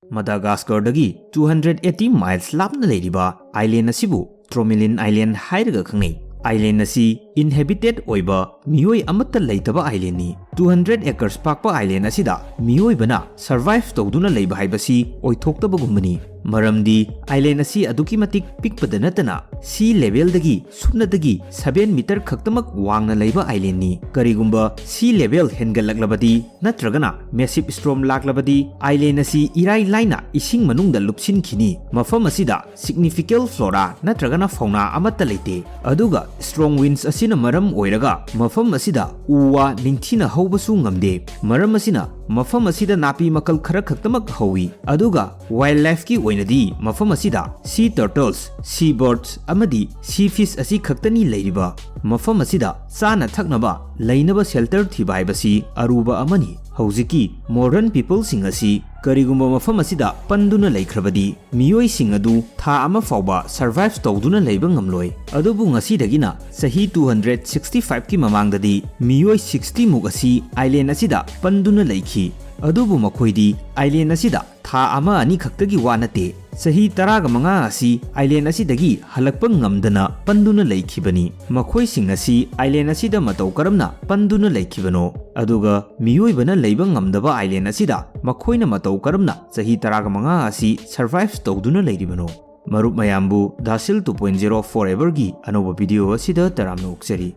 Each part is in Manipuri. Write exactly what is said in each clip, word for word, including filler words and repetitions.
ꯃꯗꯥꯒꯥꯁꯀꯔꯗꯒꯤ two hundred eighty miles ꯂꯥꯞꯅ ꯂꯩꯔꯤꯕ island ꯑꯁꯤꯕꯨ Tourmaline Island ꯍꯥꯏꯔꯒ ꯈꯪꯅꯩ꯫ Island ꯑꯁꯤ inhabited ꯑꯣꯏꯕ ꯃꯤꯑꯣꯏ ꯑꯃꯠꯇ ꯂꯩꯇꯕ islandꯅꯤ꯫ Two hundred acres ꯄꯥꯛꯄ island ꯑꯁꯤꯗ ꯃꯤꯑꯣꯏꯕꯅ survive ꯇꯧꯗꯨꯅ ꯂꯩꯕ ꯍꯥꯏꯕꯁꯤ ꯑꯣꯏꯊꯣꯛꯇꯕꯒꯨꯝꯕꯅꯤ꯫ ꯃꯔꯝꯗꯤ island ꯑꯁꯤ ꯑꯗꯨꯛꯀꯤ ꯃꯇꯤꯛ ꯄꯤꯛꯄꯗ ꯅꯠꯇꯅ sea levelꯗꯒꯤ ꯁꯨꯞꯅꯇꯒꯤ seven meter ꯈꯛꯇꯃꯛ ꯋꯥꯡꯅ ꯂꯩꯕ islandꯅꯤ꯫ ꯀꯔꯤꯒꯨꯝꯕ sea level ꯍꯦꯟꯒꯠꯂꯛꯂꯕꯗꯤ ꯅꯠꯇ꯭ꯔꯒꯅ massive storm ꯂꯥꯛꯂꯕꯗꯤ island ꯑꯁꯤ ꯏꯔꯥꯏ ꯂꯥꯏꯅ ꯏꯁꯤꯡ ꯃꯅꯨꯡꯗ ꯂꯨꯞꯁꯤꯟꯈꯤꯅꯤ꯫ ꯃꯐꯝ ꯑꯁꯤꯗ significant flora ꯅꯠꯇ꯭ꯔꯒꯅ fauna ꯑꯃꯠꯇ ꯂꯩꯇꯦ꯫ ꯑꯗꯨꯒ strong winds ꯑꯁꯤꯅ ꯃꯔꯝ ꯑꯣꯏꯔꯒ ꯃꯐꯝ ꯑꯁꯤꯗ ꯎ ꯋꯥ ꯅꯤꯡꯊꯤꯅ ꯍꯧꯕꯁꯨ ꯉꯝꯗꯦ꯫ ꯃꯔꯝ ꯑꯁꯤꯅ ꯃꯐꯝ ꯑꯁꯤꯗ ꯅꯥꯄꯤ ꯃꯈꯜ ꯈꯔ ꯈꯛꯇꯃꯛ ꯍꯧꯏ꯫ ꯑꯗꯨꯒ wildlifeꯀꯤ ꯑꯣꯏꯅꯗꯤ ꯃꯐꯝ ꯑꯁꯤꯗ sea turtles, sea birds ꯑꯃꯗꯤ sea fish ꯑꯁꯤ ꯈꯛꯇꯅꯤ ꯂꯩꯔꯤꯕ꯫ ꯃꯐꯝ ꯑꯁꯤꯗ ꯆꯥꯅ ꯊꯛꯅꯕ ꯂꯩꯅꯕ shelter ꯊꯤꯕ ꯍꯥꯏꯕꯁꯤ ꯑꯔꯨꯕ ꯑꯃꯅꯤ꯫ ꯍꯧꯖꯤꯛꯀꯤ modern peopleꯁꯤꯡ ꯑꯁꯤ ꯀꯔꯤꯒꯨꯝꯕ ꯃꯐꯝ ꯑꯁꯤꯗ ꯄꯟꯗꯨꯅ ꯂꯩꯈ꯭ꯔꯕꯗꯤ ꯃꯤꯑꯣꯏꯁꯤꯡ ꯑꯗꯨ ꯊꯥ ꯑꯃ ꯐꯥꯎꯕ survive ꯇꯧꯗꯨꯅ ꯂꯩꯕ ꯉꯝꯂꯣꯏ꯫ ꯑꯗꯨꯕꯨ ꯉꯁꯤꯗꯒꯤꯅ ꯆꯍꯤ two hundred sixty fiveꯀꯤ ꯃꯃꯥꯡꯗꯗꯤ ꯃꯤꯑꯣꯏ sixty ꯃꯨꯛ ꯑꯁꯤ island ꯑꯁꯤꯗ ꯄꯟꯗꯨꯅ ꯂꯩꯈꯤ꯫ ꯑꯗꯨꯕꯨ ꯃꯈꯣꯏꯗꯤ island ꯑꯁꯤꯗ ꯊꯥ ꯑꯃ ꯑꯅꯤ ꯈꯛꯇꯒꯤ ꯋꯥ ꯅꯠꯇꯦ, ꯆꯍꯤ ꯇꯔꯥꯒ ꯃꯉꯥ ꯑꯁꯤ island ꯑꯁꯤꯗꯒꯤ ꯍꯜꯂꯛꯄ ꯉꯝꯗꯅ ꯄꯟꯗꯨꯅ ꯂꯩꯈꯤꯕꯅꯤ꯫ ꯃꯈꯣꯏꯁꯤꯡ ꯑꯁꯤ island ꯑꯁꯤꯗ ꯃꯇꯧ ꯀꯔꯝꯅ ꯄꯟꯗꯨꯅ ꯂꯩꯈꯤꯕꯅꯣ? ꯑꯗꯨꯒ ꯃꯤꯑꯣꯏꯕꯅ ꯂꯩꯕ ꯉꯝꯗꯕ island ꯑꯁꯤꯗ ꯃꯈꯣꯏꯅ ꯃꯇꯧ ꯀꯔꯝꯅ ꯆꯍꯤ ꯇꯔꯥꯒ ꯃꯉꯥ ꯑꯁꯤ survive ꯇꯧꯗꯨꯅ ꯂꯩꯔꯤꯕꯅꯣ? ꯃꯔꯨꯞ ꯃꯌꯥꯝꯕꯨ ꯗꯥꯁꯤꯜ two point zero Foreverꯒꯤ ꯑꯅꯧꯕ video ꯑꯁꯤꯗ ꯇꯔꯥꯝꯅ ꯑꯣꯛꯆꯔꯤ꯫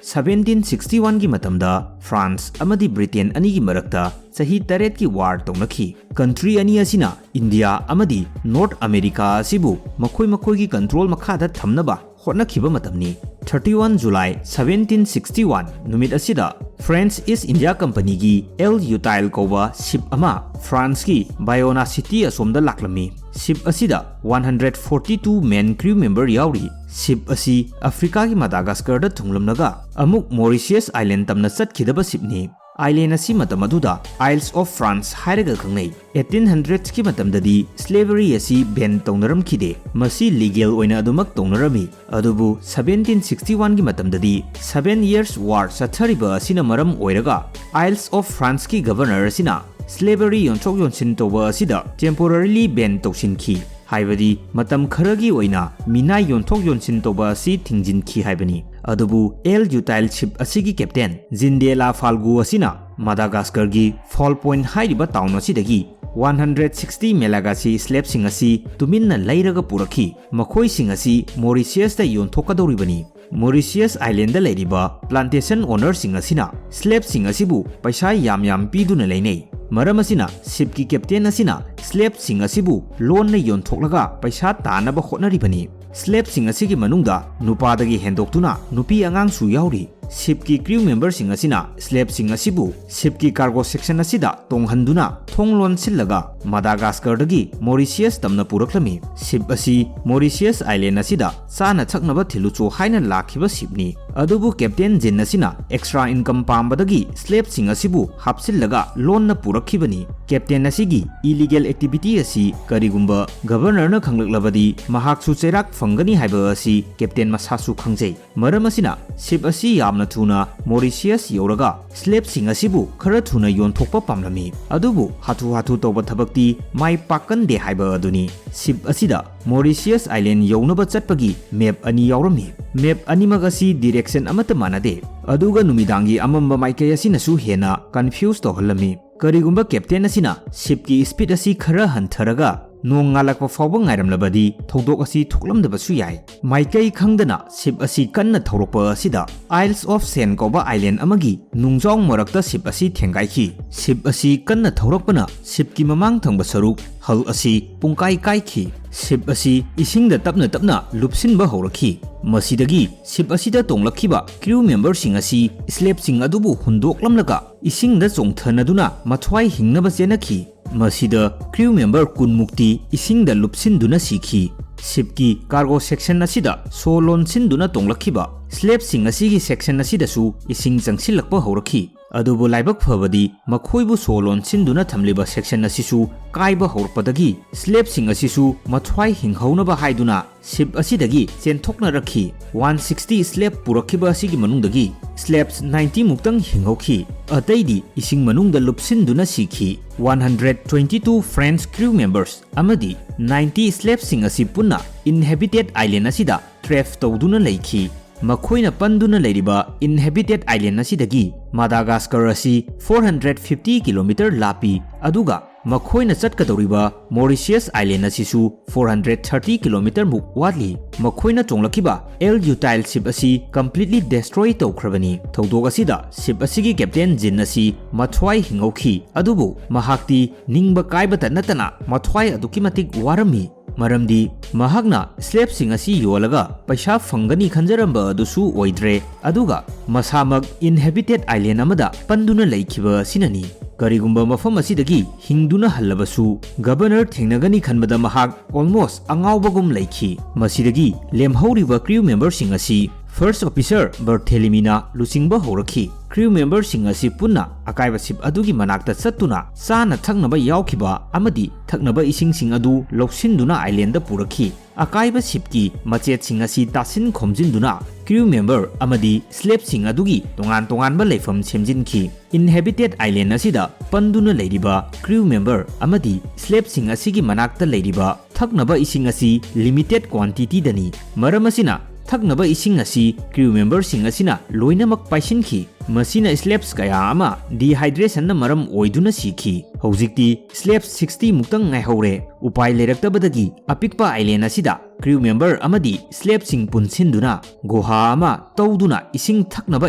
Seventeen sixty oneꯒꯤ ꯃꯇꯝꯗ France ꯑꯃꯗꯤ Britain ꯑꯅꯤꯒꯤ ꯃꯔꯛꯇ ꯆꯍꯤ ꯇꯔꯦꯠꯀꯤ war ꯇꯧꯅꯈꯤ꯫ Country ꯑꯅꯤ ꯑꯁꯤꯅ India ꯑꯃꯗꯤ North America ꯑꯁꯤꯕꯨ ꯃꯈꯣꯏ ꯃꯈꯣꯏꯒꯤ control ꯃꯈꯥꯗ ꯊꯝꯅꯕ ꯍꯣꯠꯅꯈꯤꯕ ꯃꯇꯝꯅꯤ꯫ Thirty one July seventeen sixty one ꯅꯨꯃꯤꯠ ꯑꯁꯤꯗ French East India Companyꯒꯤ L'Utile ꯀꯧꯕ ship ꯑꯃ Franceꯀꯤ Bayona city ꯑꯁꯣꯝꯗ ꯂꯥꯛꯂꯝꯃꯤ꯫ Ship ꯑꯁꯤꯗ one hundred forty two men crew member ꯌꯥꯎꯔꯤ꯫ Ship ꯑꯁꯤ Africaꯒꯤ Madagascarꯗ ꯊꯨꯡꯂꯝꯂꯒ ꯑꯃꯨꯛ Mauritius Island ꯇꯝꯅ ꯆꯠꯈꯤꯗꯕ shipꯅꯤ꯫ Island ꯑꯁꯤ ꯃꯇꯝ ꯑꯗꯨꯗ Isles of France ꯍꯥꯏꯔꯒ ꯈꯪꯅꯩ꯫ Eighteen hundredꯀꯤ ꯃꯇꯝꯗꯗꯤ slavery ꯑꯁꯤ ban ꯇꯧꯅꯔꯝꯈꯤꯗꯦ꯫ ꯃꯁꯤ legal ꯑꯣꯏꯅ ꯑꯗꯨꯃꯛ ꯇꯧꯅꯔꯝꯃꯤ꯫ ꯑꯗꯨꯕꯨ seventeen sixty oneꯒꯤ ꯃꯇꯝꯗꯗꯤ Seven Years War ꯆꯠꯊꯔꯤꯕ ꯑꯁꯤꯅ ꯃꯔꯝ ꯑꯣꯏꯔꯒ Isles of Franceꯀꯤ governor ꯑꯁꯤꯅ slavery ꯌꯣꯟꯊꯣꯛ ꯌꯣꯟꯁꯤꯟ ꯇꯧꯕ ꯑꯁꯤꯗ temporarily ban ꯇꯧꯁꯤꯟꯈꯤ, ꯍꯥꯏꯕꯗꯤ ꯃꯇꯝ ꯈꯔꯒꯤ ꯑꯣꯏꯅ ꯃꯤꯅꯥꯏ ꯌꯣꯟꯊꯣꯛ ꯌꯣꯟꯁꯤꯟ ꯇꯧꯕ ꯑꯁꯤ ꯊꯤꯡꯖꯤꯟꯈꯤ ꯍꯥꯏꯕꯅꯤ꯫ ꯑꯗꯨꯕꯨ El Utile ship ꯑꯁꯤꯒꯤ captain Jindela Falgu ꯑꯁꯤꯅ ꯃꯗꯥꯒꯥꯁꯀꯔꯒꯤ Foul Point ꯍꯥꯏꯔꯤꯕ town ꯑꯁꯤꯗꯒꯤ one hundred sixty Malagasy slaveꯁꯤꯡ ꯑꯁꯤ ꯇꯨꯃꯤꯟꯅ ꯂꯩꯔꯒ ꯄꯨꯔꯛꯈꯤ꯫ ꯃꯈꯣꯏꯁꯤꯡ ꯑꯁꯤ ꯃꯣꯔꯤꯁꯤꯌꯁꯇ ꯌꯣꯟꯊꯣꯛꯀꯗꯧꯔꯤꯕꯅꯤ꯫ ꯃꯣꯔꯤꯁꯤꯌꯁ ꯑꯥꯏꯂꯦꯟꯗ ꯂꯩꯔꯤꯕ plantation ownerꯁꯤꯡ ꯑꯁꯤꯅ slaveꯁꯤꯡ ꯑꯁꯤꯕꯨ ꯄꯩꯁꯥ ꯌꯥꯝ ꯌꯥꯝ ꯄꯤꯗꯨꯅ ꯂꯩꯅꯩ꯫ ꯃꯔꯝ ꯑꯁꯤꯅ shipꯀꯤ captain ꯑꯁꯤꯅ slaveꯁꯤꯡ ꯑꯁꯤꯕꯨ ꯂꯣꯟꯅ ꯌꯣꯟꯊꯣꯛꯂꯒ ꯄꯩꯁꯥ ꯇꯥꯅꯕ ꯍꯣꯠꯅꯔꯤꯕꯅꯤ꯫ Slaveꯁꯤꯡ ꯑꯁꯤꯒꯤ ꯃꯅꯨꯡꯗ ꯅꯨꯄꯥꯗꯒꯤ ꯍꯦꯟꯗꯣꯛꯇꯨꯅ ꯅꯨꯄꯤ ꯑꯉꯥꯡꯁꯨ ꯌꯥꯎꯔꯤ꯫ Shipꯀꯤ crew memberꯁꯤꯡ ꯑꯁꯤꯅ slaveꯁꯤꯡ ꯑꯁꯤꯕꯨ shipꯀꯤ cargo section ꯑꯁꯤꯗ ꯇꯣꯡꯍꯟꯗꯨꯅ ꯊꯣꯡ ꯂꯣꯟꯁꯤꯜꯂꯒ ꯃꯗꯥꯒꯥꯁꯀꯔꯗꯒꯤ ꯃꯣꯔꯤꯁꯤꯌꯁ ꯇꯝꯅ ꯄꯨꯔꯛꯂꯝꯃꯤ꯫ Ship ꯑꯁꯤ ꯃꯣꯔꯤꯁꯤꯌꯁ ꯑꯥꯏꯂꯦꯟ ꯑꯁꯤꯗ ꯆꯥꯅ ꯊꯛꯅꯕ ꯊꯤꯜꯂꯨꯆꯣ ꯍꯥꯏꯅ ꯂꯥꯛꯈꯤꯕ shipꯅꯤ꯫ ꯑꯗꯨꯕꯨ captain ꯖꯤꯟ ꯑꯁꯤꯅ extra income ꯄꯥꯝꯕꯗꯒꯤ slaveꯁꯤꯡ ꯑꯁꯤꯕꯨ ꯍꯥꯞꯆꯤꯜꯂꯒ ꯂꯣꯟꯅ ꯄꯨꯔꯛꯈꯤꯕꯅꯤ꯫ Captain ꯑꯁꯤꯒꯤ illegal activity ꯑꯁꯤ ꯀꯔꯤꯒꯨꯝꯕ governorꯅ ꯈꯪꯂꯛꯂꯕꯗꯤ ꯃꯍꯥꯛꯁꯨ ꯆꯩꯔꯥꯛ ꯐꯪꯒꯅꯤ ꯍꯥꯏꯕ ꯑꯁꯤ captain ꯃꯁꯥꯁꯨ ꯈꯪꯖꯩ꯫ ꯃꯔꯝ ꯑꯁꯤꯅ ship ꯑꯁꯤ ꯌꯥꯝꯅ ꯊꯨꯅ ꯃꯣꯔꯤꯁꯤꯌꯁ ꯌꯧꯔꯒ slaveꯁꯤꯡ ꯑꯁꯤꯕꯨ ꯈꯔ ꯊꯨꯅ ꯌꯣꯟꯊꯣꯛꯄ ꯄꯥꯝꯂꯝꯃꯤ꯫ ꯑꯗꯨꯕꯨ ꯍꯥꯊꯨ ꯍꯥꯊꯨ ꯇꯧꯕ ꯊꯕꯛꯇꯤ ꯃꯥꯏ ꯄꯥꯛꯀꯟꯗꯦ ꯍꯥꯏꯕ ꯑꯗꯨꯅꯤ꯫ Ship ꯑꯁꯤꯗ ꯃꯣꯔꯤꯁꯤꯌꯁ ꯑꯥꯏꯂꯦꯟ ꯌꯧꯅꯕ ꯆꯠꯄꯒꯤ map ꯑꯅꯤ ꯌꯥꯎꯔꯝꯃꯤ꯫ Map ꯑꯅꯤꯃꯛ ꯑꯁꯤ direction ꯑꯃꯠꯇ ꯃꯥꯟꯅꯗꯦ꯫ ꯑꯗꯨꯒ ꯅꯨꯃꯤꯗꯥꯡꯒꯤ ꯑꯃꯝꯕ ꯃꯥꯏꯀꯩ ꯑꯁꯤꯅꯁꯨ ꯍꯦꯟꯅ confuse ꯇꯧꯍꯜꯂꯝꯃꯤ꯫ ꯀꯔꯤꯒꯨꯝꯕ captain ꯑꯁꯤꯅ shipꯀꯤ speed ꯑꯁꯤ ꯈꯔ ꯍꯟꯊꯔꯒ ꯅꯣꯡ ꯉꯥꯜꯂꯛꯄ ꯐꯥꯎꯕ ꯉꯥꯏꯔꯝꯂꯕꯗꯤ ꯊꯧꯗꯣꯛ ꯑꯁꯤ ꯊꯣꯛꯂꯝꯗꯕꯁꯨ ꯌꯥꯏ꯫ ꯃꯥꯏꯀꯩ ꯈꯪꯗꯅ ship ꯑꯁꯤ ꯀꯟꯅ ꯊꯧꯔꯛꯄ ꯑꯁꯤꯗ Isles of Sen ꯀꯧꯕ island ꯑꯃꯒꯤ ꯅꯨꯡꯖꯥꯎ ꯃꯔꯛꯇ ship ꯑꯁꯤ ꯊꯦꯡꯒꯥꯏꯈꯤ꯫ Ship ꯑꯁꯤ ꯀꯟꯅ ꯊꯧꯔꯛꯄꯅ shipꯀꯤ ꯃꯃꯥꯡ ꯊꯪꯕ ꯁꯔꯨꯛ hull ꯑꯁꯤ ꯄꯨꯡꯀꯥꯏ ꯀꯥꯏꯈꯤ꯫ Ship ꯑꯁꯤ ꯏꯁꯤꯡꯗ ꯇꯞꯅ ꯇꯞꯅ ꯂꯨꯞꯁꯤꯟꯕ ꯍꯧꯔꯛꯈꯤ꯫ ꯃꯁꯤꯗꯒꯤ ship ꯑꯁꯤꯗ ꯇꯣꯡꯂꯛꯈꯤꯕ crew memberꯁꯤꯡ ꯑꯁꯤ slaveꯁꯤꯡ ꯑꯗꯨꯕꯨ ꯍꯨꯟꯗꯣꯛꯂꯝꯂꯒ ꯏꯁꯤꯡꯗ ꯆꯣꯡꯊꯅꯗꯨꯅ ꯃꯊ꯭ꯋꯥꯏ ꯍꯤꯡꯅꯕ ꯆꯦꯟꯅꯈꯤ꯫ ꯃꯁꯤꯗ crew member ꯀꯨꯟ ꯃꯨꯛꯇꯤ ꯏꯁꯤꯡꯗ ꯂꯨꯞꯁꯤꯟꯗꯨꯅ ꯁꯤꯈꯤ꯫ Shipꯀꯤ cargo section ꯑꯁꯤꯗ ꯁꯣ ꯂꯣꯟꯁꯤꯟꯗꯨꯅ ꯇꯣꯡꯂꯛꯈꯤꯕ slaveꯁꯤꯡ ꯑꯁꯤꯒꯤ section ꯑꯁꯤꯗꯁꯨ ꯏꯁꯤꯡ ꯆꯪꯁꯤꯜꯂꯛꯄ ꯍꯧꯔꯛꯈꯤ꯫ ꯑꯗꯨꯕꯨ ꯂꯥꯏꯕꯛ ꯐꯕꯗꯤ ꯃꯈꯣꯏꯕꯨ ꯁꯣ ꯂꯣꯟꯁꯤꯟꯗꯨꯅ ꯊꯝꯂꯤꯕ ꯁꯦꯛꯁꯟ ꯑꯁꯤꯁꯨ ꯀꯥꯏꯕ ꯍꯧꯔꯛꯄꯗꯒꯤ ꯁ꯭ꯂꯦꯞꯁꯤꯡ ꯑꯁꯤꯁꯨ ꯃꯊ꯭ꯋꯥꯏ ꯍꯤꯡꯍꯧꯅꯕ ꯍꯥꯏꯗꯨꯅ ꯁꯤꯞ ꯑꯁꯤꯗꯒꯤ ꯆꯦꯟꯊꯣꯛꯅꯔꯛꯈꯤ꯫ ꯋꯥꯟ ꯁꯤꯛꯁꯇꯤ ꯁ꯭ꯂꯦꯞ ꯄꯨꯔꯛꯈꯤꯕ ꯑꯁꯤꯒꯤ ꯃꯅꯨꯡꯗꯒꯤ ꯁ꯭ꯂꯦꯞꯁ ꯅꯥꯏꯟꯇꯤ ꯃꯨꯛꯇꯪ ꯍꯤꯡꯍꯧꯈꯤ, ꯑꯇꯩꯗꯤ ꯏꯁꯤꯡ ꯃꯅꯨꯡꯗ ꯂꯨꯞꯁꯤꯟꯗꯨꯅ ꯁꯤꯈꯤ꯫ One hundred twenty two French crew members ꯑꯃꯗꯤ ꯅꯥꯏꯟꯇꯤ ꯁ꯭ꯂꯦꯞꯁꯤꯡ ꯑꯁꯤ ꯄꯨꯟꯅ ꯏꯟꯍꯦꯕꯤꯇꯦꯠ ꯑꯥꯏꯂꯦꯟ ꯑꯁꯤꯗ ꯇ꯭ꯔꯦꯞ ꯇꯧꯗꯨꯅ ꯂꯩꯈꯤ꯫ ꯃꯈꯣꯏꯅ ꯄꯟꯗꯨꯅ ꯂꯩꯔꯤꯕ ꯏꯟꯍꯦꯕꯤꯇꯦꯠ ꯑꯥꯏꯂꯦꯟ ꯑꯁꯤꯗꯒꯤ ꯃꯗꯥꯒꯥꯁꯀꯔ ꯑꯁꯤ ꯐꯣꯔ ꯍꯟꯗ꯭ꯔꯦꯠ ꯐꯤꯐꯇꯤ ꯀꯤꯂꯣꯃꯤꯇꯔ ꯂꯥꯞꯄꯤ, ꯑꯗꯨꯒ ꯃꯈꯣꯏꯅ ꯆꯠꯀꯗꯧꯔꯤꯕ ꯃꯣꯔꯤꯁꯤꯌꯁ ꯑꯥꯏꯂꯦꯟ ꯑꯁꯤꯁꯨ ꯐꯣꯔ ꯍꯟꯗ꯭ꯔꯦꯠ ꯊꯥꯔꯇꯤ ꯀꯤꯂꯣꯃꯤꯇꯔ ꯃꯨꯛ ꯋꯥꯠꯂꯤ꯫ ꯃꯈꯣꯏꯅ ꯇꯣꯡꯂꯛꯈꯤꯕ ꯑꯦꯜ ꯌꯨꯇꯥꯏꯜ ꯁꯤꯞ ꯑꯁꯤ ꯀꯝꯄ꯭ꯂꯤꯠꯂꯤ ꯗꯦꯁꯇ꯭ꯔꯣꯏ ꯇꯧꯈ꯭ꯔꯕꯅꯤ꯫ ꯊꯧꯗꯣꯛ ꯑꯁꯤꯗ ꯁꯤꯞ ꯑꯁꯤꯒꯤ ꯀꯦꯞꯇꯦꯟ ꯖꯤꯟ ꯑꯁꯤ ꯃꯊ꯭ꯋꯥꯏ ꯍꯤꯡꯍꯧꯈꯤ, ꯑꯗꯨꯕꯨ ꯃꯍꯥꯛꯇꯤ ꯅꯤꯡꯕ ꯀꯥꯏꯕꯇ ꯅꯠꯇꯅ ꯃꯊ꯭ꯋꯥꯏ ꯑꯗꯨꯛꯀꯤ ꯃꯇꯤꯛ ꯋꯥꯔꯝꯃꯤ, ꯃꯔꯝꯗꯤ ꯃꯍꯥꯛꯅ ꯁ꯭ꯂꯦꯞꯁꯤꯡ ꯑꯁꯤ ꯌꯣꯜꯂꯒ ꯄꯩꯁꯥ ꯐꯪꯒꯅꯤ ꯈꯟꯖꯔꯝꯕ ꯑꯗꯨꯁꯨ ꯑꯣꯏꯗ꯭ꯔꯦ, ꯑꯗꯨꯒ ꯃꯁꯥꯃꯛ ꯏꯟꯍꯦꯕꯤꯇꯦꯠ ꯑꯥꯏꯂꯦꯟ ꯑꯃꯗ ꯄꯟꯗꯨꯅ ꯂꯩꯈꯤꯕ ꯑꯁꯤꯅꯅꯤ꯫ ꯀꯔꯤꯒꯨꯝꯕ ꯃꯐꯝ ꯑꯁꯤꯗꯒꯤ ꯍꯤꯡꯗꯨꯅ ꯍꯜꯂꯕꯁꯨ, ꯒꯕꯔꯅꯔ ꯊꯦꯡꯅꯒꯅꯤ ꯈꯟꯕꯗ ꯃꯍꯥꯛ ꯑꯣꯜꯃꯣꯁ ꯑꯉꯥꯎꯕꯒꯨꯝ ꯂꯩꯈꯤ꯫ ꯃꯁꯤꯗꯒꯤ ꯂꯦꯝꯍꯧꯔꯤꯕ ꯀ꯭ꯔꯤꯎ ꯃꯦꯝꯕꯔꯁꯤꯡ ꯑꯁꯤ ꯐꯥꯔꯁ ꯑꯣꯐꯤꯁꯔ ꯕꯔꯊꯦꯂꯤꯃꯤꯅ ꯂꯨꯆꯤꯡꯕ ꯍꯧꯔꯛꯈꯤ꯫ ꯀ꯭ꯔꯤꯎ ꯃꯦꯝꯕꯔꯁꯤꯡ ꯑꯁꯤ ꯄꯨꯟꯅ ꯑꯀꯥꯏꯕ ꯁꯤꯞ ꯑꯗꯨꯒꯤ ꯃꯅꯥꯛꯇ ꯆꯠꯇꯨꯅ ꯆꯥꯅ ꯊꯛꯅꯕ ꯌꯥꯎꯈꯤꯕ ꯑꯃꯗꯤ ꯊꯛꯅꯕ ꯏꯁꯤꯡꯁꯤꯡ ꯑꯗꯨ ꯂꯧꯁꯤꯟꯗꯨꯅ ꯑꯥꯏꯂꯦꯟꯗ ꯄꯨꯔꯛꯈꯤ꯫ ꯑꯀꯥꯏꯕ ꯁꯤꯞꯀꯤ ꯃꯆꯦꯠꯁꯤꯡ ꯑꯁꯤ ꯇꯥꯁꯤꯟ ꯈꯣꯝꯖꯤꯟꯗꯨꯅ ꯀ꯭ꯔꯤꯎ ꯃꯦꯝꯕꯔ ꯑꯃꯗꯤ ꯁ꯭ꯂꯦꯞꯁꯤꯡ ꯑꯗꯨꯒꯤ ꯇꯣꯉꯥꯟ ꯇꯣꯉꯥꯟꯕ ꯂꯩꯐꯝ ꯁꯦꯝꯖꯤꯟꯈꯤ꯫ ꯏꯟꯍꯦꯕꯤꯇꯦꯠ ꯑꯥꯏꯂꯦꯟ ꯑꯁꯤꯗ ꯄꯟꯗꯨꯅ ꯂꯩꯔꯤꯕ ꯀ꯭ꯔꯤꯎ ꯃꯦꯝꯕꯔ ꯑꯃꯗꯤ ꯁ꯭ꯂꯦꯞꯁꯤꯡ ꯑꯁꯤꯒꯤ ꯃꯅꯥꯛꯇ ꯂꯩꯔꯤꯕ ꯊꯛꯅꯕ ꯏꯁꯤꯡ ꯑꯁꯤ ꯂꯤꯃꯤꯇꯦꯠ ꯀ꯭ꯋꯥꯟꯇꯤꯇꯤꯗꯅꯤ꯫ ꯃꯔꯝ ꯑꯁꯤꯅ ꯊꯛꯅꯕ ꯏꯁꯤꯡ ꯑꯁꯤ ꯀ꯭ꯔꯤꯎ ꯃꯦꯝꯕꯔꯁꯤꯡ ꯑꯁꯤꯅ ꯂꯣꯏꯅꯃꯛ ꯄꯥꯏꯁꯤꯟꯈꯤ꯫ ꯃꯁꯤꯅ ꯁ꯭ꯂꯦꯞꯁ ꯀꯌꯥ ꯑꯃ ꯗꯤꯍꯥꯏꯗ꯭ꯔꯦꯁꯟꯅ ꯃꯔꯝ ꯑꯣꯏꯗꯨꯅ ꯁꯤꯈꯤ꯫ ꯍꯧꯖꯤꯛꯇꯤ ꯁ꯭ꯂꯦꯞꯁ ꯁꯤꯛꯁꯇꯤ ꯃꯨꯛꯇꯪ ꯉꯥꯏꯍꯧꯔꯦ꯫ ꯎꯄꯥꯏ ꯂꯩꯔꯛꯇꯕꯗꯒꯤ ꯑꯄꯤꯛꯄ ꯑꯥꯏꯂꯦꯟ ꯑꯁꯤꯗ ꯀ꯭ꯔꯤꯎ ꯃꯦꯝꯕꯔ ꯑꯃꯗꯤ ꯁ꯭ꯂꯦꯞꯁꯤꯡ ꯄꯨꯟꯁꯤꯟꯗꯨꯅ ꯒꯨꯍꯥ ꯑꯃ ꯇꯧꯗꯨꯅ ꯏꯁꯤꯡ ꯊꯛꯅꯕ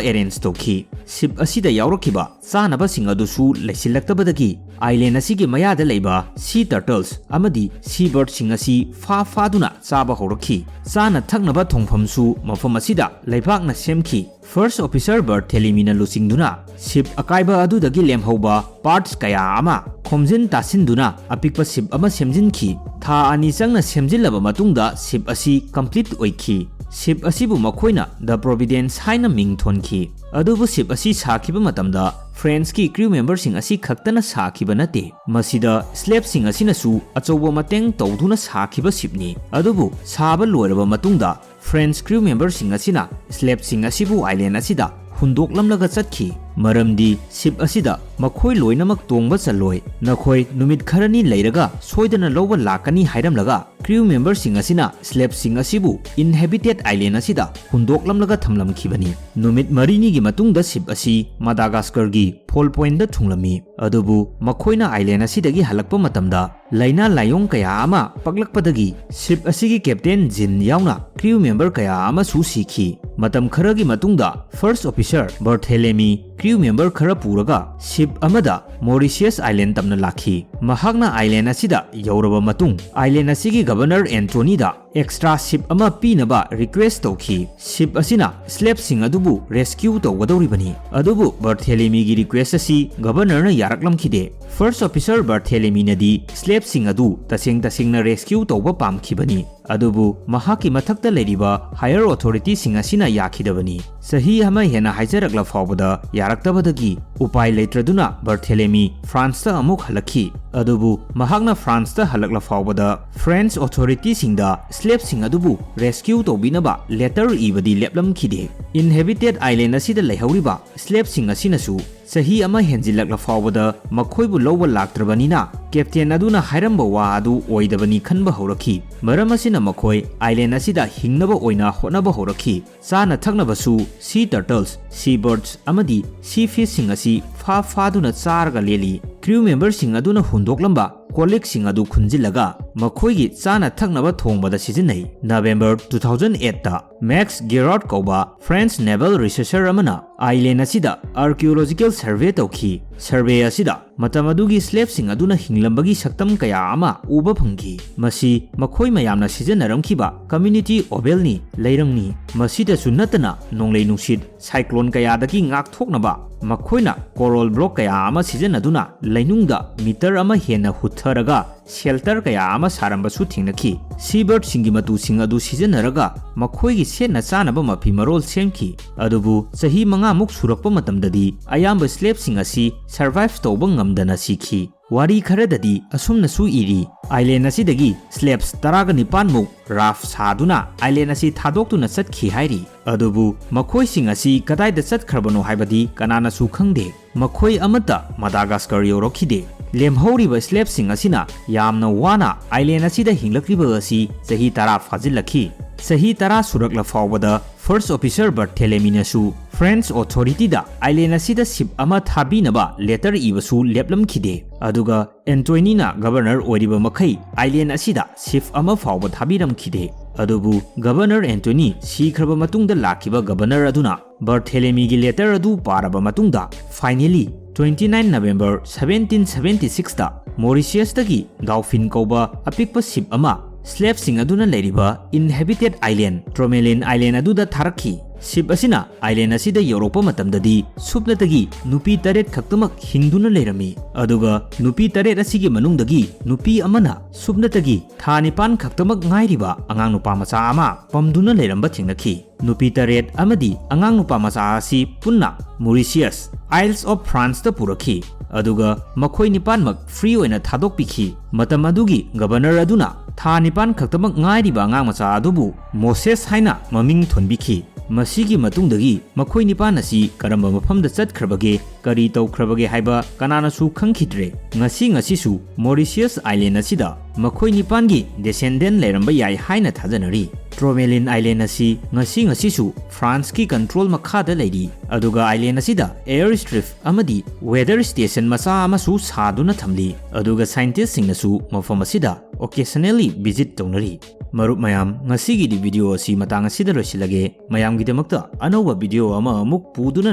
ꯑꯦꯔꯦꯟꯖ ꯇꯧꯈꯤ꯫ ꯁꯤꯞ ꯑꯁꯤꯗ ꯌꯥꯎꯔꯛꯈꯤꯕ ꯆꯥꯅꯕꯁꯤꯡ ꯑꯗꯨꯁꯨ ꯂꯩꯁꯤꯜꯂꯛꯇꯕꯗꯒꯤ ꯑꯥꯏꯂꯦꯟ ꯑꯁꯤꯒꯤ ꯃꯌꯥꯗ ꯂꯩꯕ ꯁꯤ ꯇꯔꯇꯜꯁ ꯑꯃꯗꯤ ꯁꯤ ꯕꯔꯗꯁꯤꯡ ꯑꯁꯤ ꯐꯥ ꯐꯥꯗꯨꯅ ꯆꯥꯕ ꯍꯧꯔꯛꯈꯤ꯫ ꯆꯥꯅ ꯊꯛꯅꯕ ꯊꯣꯡꯐꯝꯁꯨ ꯃꯐꯝ ꯑꯁꯤꯗ ꯂꯩꯕꯥꯛꯅ ꯁꯦꯝꯈꯤ꯫ ꯐꯥꯔꯁ ꯑꯣꯐꯤꯁꯔ ꯕꯔꯊꯦꯂꯤꯃꯤꯅ ꯂꯨꯆꯤꯡꯗꯨꯅ ꯁꯤꯞ ꯑꯀꯥꯏꯕ ꯑꯗꯨꯗꯒꯤ ꯂꯦꯝꯍꯧꯕ ꯄꯥꯔꯠꯁ ꯀꯌꯥ ꯑꯃ ꯈꯣꯝꯖꯤꯟ ꯇꯥꯁꯤꯟꯗꯨꯅ ꯑꯄꯤꯛꯄ ꯁꯤꯞ ꯑꯃ ꯁꯦꯝꯖꯤꯟꯈꯤ꯫ ꯊꯥ ꯑꯅꯤ ꯆꯪꯅ ꯁꯦꯝꯖꯤꯜꯂꯕ ꯃꯇꯨꯡꯗ ꯁꯤꯞ ꯑꯁꯤ ꯀꯝꯄ꯭ꯂꯤꯠ ꯑꯣꯏꯈꯤ꯫ ꯁꯤꯞ ꯑꯁꯤꯕꯨ ꯃꯈꯣꯏꯅ ꯗ ꯄ꯭ꯔꯣꯚꯤꯗꯦꯟꯁ ꯍꯥꯏꯅ ꯃꯤꯡ ꯊꯣꯟꯈꯤ꯫ ꯑꯗꯨꯕꯨ ship ꯑꯁꯤ ꯁꯥꯈꯤꯕ ꯃꯇꯝꯗ Frenchꯀꯤ crew memberꯁꯤꯡ ꯑꯁꯤ ꯈꯛꯇꯅ ꯁꯥꯈꯤꯕ ꯅꯠꯇꯦ꯫ ꯃꯁꯤꯗ slaveꯁꯤꯡ ꯑꯁꯤꯅꯁꯨ ꯑꯆꯧꯕ ꯃꯇꯦꯡ ꯇꯧꯗꯨꯅ ꯁꯥꯈꯤꯕ shipꯅꯤ꯫ ꯑꯗꯨꯕꯨ ꯁꯥꯕ ꯂꯣꯏꯔꯕ ꯃꯇꯨꯡꯗ French crew memberꯁꯤꯡ ꯑꯁꯤꯅ slaveꯁꯤꯡ ꯑꯁꯤꯕꯨ island ꯑꯁꯤꯗ ꯍꯨꯟꯗꯣꯛꯂꯝꯂꯒ ꯆꯠꯈꯤ꯫ ꯃꯔꯝꯗꯤ ship ꯑꯁꯤꯗ ꯃꯈꯣꯏ ꯂꯣꯏꯅꯃꯛ ꯇꯣꯡꯕ ꯆꯜꯂꯣꯏ, ꯅꯈꯣꯏ ꯅꯨꯃꯤꯠ ꯈꯔꯅꯤ ꯂꯩꯔꯒ ꯁꯣꯏꯗꯅ ꯂꯧꯕ ꯂꯥꯛꯀꯅꯤ ꯍꯥꯏꯔꯝꯂꯒ crew memberꯁꯤꯡ ꯑꯁꯤꯅ slaveꯁꯤꯡ ꯑꯁꯤꯕꯨ inhabited island ꯑꯁꯤꯗ ꯍꯨꯟꯗꯣꯛꯂꯝꯂꯒ ꯊꯝꯂꯝꯈꯤꯕꯅꯤ꯫ ꯅꯨꯃꯤꯠ ꯃꯔꯤꯅꯤꯒꯤ ꯃꯇꯨꯡꯗ ship ꯑꯁꯤ Madagascarꯒꯤ Fall Pointꯇ ꯊꯨꯡꯂꯝꯃꯤ꯫ ꯑꯗꯨꯕꯨ ꯃꯈꯣꯏꯅ island ꯑꯁꯤꯗꯒꯤ ꯍꯜꯂꯛꯄ ꯃꯇꯝꯗ ꯂꯥꯏꯅꯥ ꯂꯥꯏꯑꯣꯡ ꯀꯌꯥ ꯑꯃ ꯄꯛꯂꯛꯄꯗꯒꯤ ship ꯑꯁꯤꯒꯤ captain Jean ꯌꯥꯎꯅ crew member ꯀꯌꯥ ꯑꯃꯁꯨ ꯁꯤꯈꯤ꯫ ꯃꯇꯝ ꯈꯔꯒꯤ ꯃꯇꯨꯡꯗ first officer Barthélemy crew member ꯈꯔ ꯄꯨꯔꯒ ship ꯑꯃꯗ Mauritius island ꯇꯝꯅ ꯂꯥꯛꯈꯤ꯫ ꯃꯍꯥꯛꯅ island ꯑꯁꯤꯗ ꯌꯧꯔꯕ ꯃꯇꯨꯡ, island ꯑꯁꯤꯒꯤ governor Antonyꯗ extra ship ꯑꯃ ꯄꯤꯅꯕ request ꯇꯧꯈꯤ꯫ Ship ꯑꯁꯤꯅ slaveꯁꯤꯡ ꯑꯗꯨꯕꯨ rescue ꯇꯧꯒꯗꯧꯔꯤꯕꯅꯤ꯫ ꯑꯗꯨꯕꯨ Barthélemyꯒꯤ request ꯑꯁꯤ governorꯅ ꯌꯥꯔꯛꯂꯝꯈꯤꯗꯦ꯫ First officer Barthélemyꯅꯗꯤ slaveꯁꯤꯡ ꯑꯗꯨ ꯇꯁꯦꯡ ꯇꯁꯦꯡꯅ rescue ꯇꯧꯕ ꯄꯥꯝꯈꯤꯕꯅꯤ꯫ ꯑꯗꯨꯕꯨ ꯃꯍꯥꯛꯀꯤ ꯃꯊꯛꯇ ꯂꯩꯔꯤꯕ higher authorityꯁꯤꯡ ꯑꯁꯤꯅ ꯌꯥꯈꯤꯗꯕꯅꯤ꯫ ꯆꯍꯤ ꯑꯃ ꯍꯦꯟꯅ ꯍꯥꯏꯖꯔꯛꯂ ꯐꯥꯎꯕꯗ ꯌꯥꯔꯛꯇꯕꯗꯒꯤ ꯎꯄꯥꯏ ꯂꯩꯇ꯭ꯔꯗꯨꯅ Barthélemy Franceꯇ ꯑꯃꯨꯛ ꯍꯜꯂꯛꯈꯤ꯫ ꯑꯗꯨꯕꯨ ꯃꯍꯥꯛꯅ Franceꯇ ꯍꯜꯂꯛꯂ ꯐꯥꯎꯕꯗ French authorityꯁꯤꯡꯗ slaveꯁꯤꯡ ꯑꯗꯨꯕꯨ rescue ꯇꯧꯕꯤꯅꯕ letter ꯏꯕꯗꯤ ꯂꯦꯞꯂꯝꯈꯤꯗꯦ꯫ Inhabited island ꯑꯁꯤꯗ ꯂꯩꯍꯧꯔꯤꯕ slaveꯁꯤꯡ ꯑꯁꯤꯅꯁꯨ ꯆꯍꯤ ꯑꯃ ꯍꯦꯟꯖꯤꯜꯂꯛꯂ ꯐꯥꯎꯕꯗ ꯃꯈꯣꯏꯕꯨ ꯂꯧꯕ ꯂꯥꯛꯇ꯭ꯔꯕꯅꯤꯅ, captain ꯑꯗꯨꯅ ꯍꯥꯏꯔꯝꯕ ꯋꯥ ꯑꯗꯨ ꯑꯣꯏꯗꯕꯅꯤ ꯈꯟꯕ ꯍꯧꯔꯛꯈꯤ꯫ ꯃꯔꯝ ꯑꯁꯤꯅ ꯃꯈꯣꯏ island ꯑꯁꯤꯗ ꯍꯤꯡꯅꯕ ꯑꯣꯏꯅ ꯍꯣꯠꯅꯕ ꯍꯧꯔꯛꯈꯤ꯫ ꯆꯥꯅ ꯊꯛꯅꯕꯁꯨ sea turtles, sea birds ꯑꯃꯗꯤ sea fishꯁꯤꯡ ꯑꯁꯤ ꯐꯥ ꯐꯥꯗꯨꯅ ꯆꯥꯔꯒ ꯂꯦꯜꯂꯤ꯫ Crew memberꯁꯤꯡ ꯑꯗꯨꯅ ꯍꯨꯟꯗꯣꯛꯂꯝꯕ ꯀꯣꯜꯂꯤꯛꯁꯤꯡ ꯑꯗꯨ ꯈꯨꯟꯖꯤꯜꯂꯒ ꯃꯈꯣꯏꯒꯤ ꯆꯥꯅ ꯊꯛꯅꯕ ꯊꯣꯡꯕꯗ ꯁꯤꯖꯤꯟꯅꯩ꯫ November two thousand eightꯇ Max Gerard ꯀꯧꯕ French naval researcher ꯑꯃꯅ island ꯑꯁꯤꯗ archaeological survey ꯇꯧꯈꯤ꯫ Survey ꯑꯁꯤꯗ ꯃꯇꯝ ꯑꯗꯨꯒꯤ slaveꯁꯤꯡ ꯑꯗꯨꯅ ꯍꯤꯡꯂꯝꯕꯒꯤ ꯁꯛꯇꯝ ꯀꯌꯥ ꯑꯃ ꯎꯕ ꯐꯪꯈꯤ꯫ ꯃꯁꯤ ꯃꯈꯣꯏ ꯃꯌꯥꯝꯅ ꯁꯤꯖꯤꯟꯅꯔꯝꯈꯤꯕ community ovalꯅꯤ, ꯂꯩꯔꯪꯅꯤ꯫ ꯃꯁꯤꯗꯁꯨ ꯅꯠꯇꯅ ꯅꯣꯡꯂꯩ ꯅꯨꯡꯁꯤꯠ, cyclone ꯀꯌꯥꯗꯒꯤ ꯉꯥꯛꯊꯣꯛꯅꯕ ꯃꯈꯣꯏꯅ coral block ꯀꯌꯥ ꯑꯃ ꯁꯤꯖꯤꯟꯅꯗꯨꯅ ꯂꯩꯅꯨꯡꯗ meter ꯑꯃ ꯍꯦꯟꯅ ꯍꯨꯠꯊꯔꯒ shelter ꯀꯌꯥ ꯑꯃ ꯁꯥꯔꯝꯕꯁꯨ ꯊꯦꯡꯅꯈꯤ꯫ Seabirdꯁꯤꯡꯒꯤ ꯃꯇꯨꯁꯤꯡ ꯑꯗꯨ ꯁꯤꯖꯤꯟꯅꯔꯒ ꯃꯈꯣꯏꯒꯤ ꯁꯦꯠꯅ ꯆꯥꯅꯕ ꯃꯐꯤ ꯃꯔꯣꯜ ꯁꯦꯝꯈꯤ꯫ ꯑꯗꯨꯕꯨ ꯆꯍꯤ ꯃꯉꯥꯃꯨꯛ ꯁꯨꯔꯛꯄ ꯃꯇꯝꯗꯗꯤ ꯑꯌꯥꯝꯕ slaveꯁꯤꯡ ꯑꯁꯤ survive ꯇꯧꯕ ꯉꯝꯗꯅ ꯁꯤꯈꯤ꯫ ꯋꯥꯔꯤ ꯈꯔꯗꯗꯤ ꯑꯁꯨꯝꯅꯁꯨ ꯏꯔꯤ, "Island ꯑꯁꯤꯗꯒꯤ slaves ꯇꯔꯥꯒ ꯅꯤꯄꯥꯟꯃꯨꯛ raft ꯁꯥꯗꯨꯅ island ꯑꯁꯤ ꯊꯥꯗꯣꯛꯇꯨꯅ ꯆꯠꯈꯤ" ꯍꯥꯏꯔꯤ꯫ ꯑꯗꯨꯕꯨ ꯃꯈꯣꯏꯁꯤꯡ ꯑꯁꯤ ꯀꯗꯥꯏꯗ ꯆꯠꯈ꯭ꯔꯕꯅꯣ ꯍꯥꯏꯕꯗꯤ ꯀꯅꯥꯅꯁꯨ ꯈꯪꯗꯦ꯫ ꯃꯈꯣꯏ ꯑꯃꯠꯇ Madagascar ꯌꯧꯔꯛꯈꯤꯗꯦ꯫ ꯂꯦꯝꯍꯧꯔꯤꯕ slaveꯁꯤꯡ ꯑꯁꯤꯅ ꯌꯥꯝꯅ ꯋꯥꯅ island ꯑꯁꯤꯗ ꯍꯤꯡꯂꯛꯂꯤꯕ ꯑꯁꯤ ꯆꯍꯤ ꯇꯔꯥ ꯐꯥꯖꯤꯜꯂꯛꯈꯤ꯫ ꯆꯍꯤ ꯇꯔꯥ ꯁꯨꯔꯛꯂ ꯐꯥꯎꯕꯗ first officer Barthelemy ꯅꯁꯨ French authority ꯗ island ꯑꯁꯤꯗ ship ꯑꯃ ꯊꯥꯕꯤꯅꯕ letter ꯏꯕꯁꯨ ꯂꯦꯞꯂꯝꯈꯤꯗꯦ꯫ ꯑꯗꯨꯒ Anthony ꯅ governor ꯑꯣꯏꯔꯤꯕ ꯃꯈꯩ island ꯑꯁꯤꯗ ship ꯑꯃ ꯐꯥꯎꯕ ꯊꯥꯕꯤꯔꯝꯈꯤꯗꯦ꯫ ꯑꯗꯨꯕꯨ Governor Anthony ꯁꯤꯈ꯭ꯔꯕ ꯃꯇꯨꯡꯗ ꯂꯥꯛꯈꯤꯕ governor ꯑꯗꯨꯅ Barthelemy ꯒꯤ letter ꯑꯗꯨ ꯄꯥꯔꯕ ꯃꯇꯨꯡꯗ, finally, twenty nine November seventeen seventy six ꯇ Mauritius ꯇꯒꯤ Dauphine ꯀꯧꯕ ꯑꯄꯤꯛꯄ ship ꯑꯃ slaveꯁꯤꯡ ꯑꯗꯨꯅ ꯂꯩꯔꯤꯕ inhabited island, Tromelin Island ꯑꯗꯨꯗ ꯊꯥꯔꯛꯈꯤ꯫ Ship ꯑꯁꯤꯅ island ꯑꯁꯤꯗ ꯌꯧꯔꯛꯄ ꯃꯇꯝꯗꯗꯤ ꯁꯨꯞꯅꯇꯒꯤ ꯅꯨꯄꯤ ꯇꯔꯦꯠ ꯈꯛꯇꯃꯛ ꯍꯤꯡꯗꯨꯅ ꯂꯩꯔꯝꯃꯤ꯫ ꯑꯗꯨꯒ ꯅꯨꯄꯤ ꯇꯔꯦꯠ ꯑꯁꯤꯒꯤ ꯃꯅꯨꯡꯗꯒꯤ ꯅꯨꯄꯤ ꯑꯃꯅ ꯁꯨꯞꯅꯇꯒꯤ ꯊꯥ ꯅꯤꯄꯥꯟ ꯈꯛꯇꯃꯛ ꯉꯥꯏꯔꯤꯕ ꯑꯉꯥꯡ ꯅꯨꯄꯥ ꯃꯆꯥ ꯑꯃ ꯄꯝꯗꯨꯅ ꯂꯩꯔꯝꯕ ꯊꯦꯡꯅꯈꯤ꯫ ꯅꯨꯄꯤ ꯇꯔꯦꯠ ꯑꯃꯗꯤ ꯑꯉꯥꯡ ꯅꯨꯄꯥ ꯃꯆꯥ ꯑꯁꯤ ꯄꯨꯟꯅ Mauritius, Isles of France ꯇ ꯄꯨꯔꯛꯈꯤ, ꯑꯗꯨꯒ ꯃꯈꯣꯏ ꯅꯤꯄꯥꯟꯃꯛ free ꯑꯣꯏꯅ ꯊꯥꯗꯣꯛꯄꯤꯈꯤ꯫ ꯃꯇꯝ ꯑꯗꯨꯒꯤ governor ꯑꯗꯨꯅ ꯊꯥ ꯅꯤꯄꯥꯟ ꯈꯛꯇꯃꯛ ꯉꯥꯏꯔꯤꯕ ꯑꯉꯥꯡ ꯃꯆꯥ ꯑꯗꯨꯕꯨ Moses ꯍꯥꯏꯅ ꯃꯃꯤꯡ ꯊꯣꯟꯕꯤꯈꯤ꯫ ꯃꯁꯤꯒꯤ ꯃꯇꯨꯡꯗꯒꯤ ꯃꯈꯣꯏ ꯅꯤꯄꯥꯟ ꯑꯁꯤ ꯀꯔꯝꯕ ꯃꯐꯝꯗ ꯆꯠꯈ꯭ꯔꯕꯒꯦ, ꯀꯔꯤ ꯇꯧꯈ꯭ꯔꯕꯒꯦ ꯍꯥꯏꯕ ꯀꯅꯥꯅꯁꯨ ꯈꯪꯈꯤꯗ꯭ꯔꯦ꯫ ꯉꯁꯤ ꯉꯁꯤꯁꯨ Mauritius Island ꯑꯁꯤꯗ ꯃꯈꯣꯏ ꯅꯤꯄꯥꯟꯒꯤ descendant ꯂꯩꯔꯝꯕ ꯌꯥꯏ ꯍꯥꯏꯅ ꯊꯥꯖꯅꯔꯤ꯫ Tromelin Island ꯑꯁꯤ ꯉꯁꯤ ꯉꯁꯤꯁꯨ France ꯀꯤ control ꯃꯈꯥꯗ ꯂꯩꯔꯤ, ꯑꯗꯨꯒ island ꯑꯁꯤꯗ airstrip ꯑꯃꯗꯤ weather station ꯃꯆꯥ ꯑꯃꯁꯨ ꯁꯥꯗꯨꯅ ꯊꯝꯂꯤ, ꯑꯗꯨꯒ scientist ꯁꯤꯡꯅꯁꯨ ꯃꯐꯝ ꯑꯁꯤꯗ occasionally visit ꯇꯧꯅꯔꯤ꯫ ꯃꯔꯨꯞ ꯃꯌꯥꯝ, ꯉꯁꯤꯒꯤꯗꯤ video ꯑꯁꯤ ꯃꯇꯥꯡ ꯑꯁꯤꯗ ꯂꯣꯏꯁꯤꯜꯂꯒꯦ꯫ ꯃꯌꯥꯝꯒꯤꯗꯃꯛꯇ ꯑꯅꯧꯕ video ꯑꯃ ꯑꯃꯨꯛ ꯄꯨꯗꯨꯅ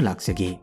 ꯂꯥꯛꯆꯒꯦ꯫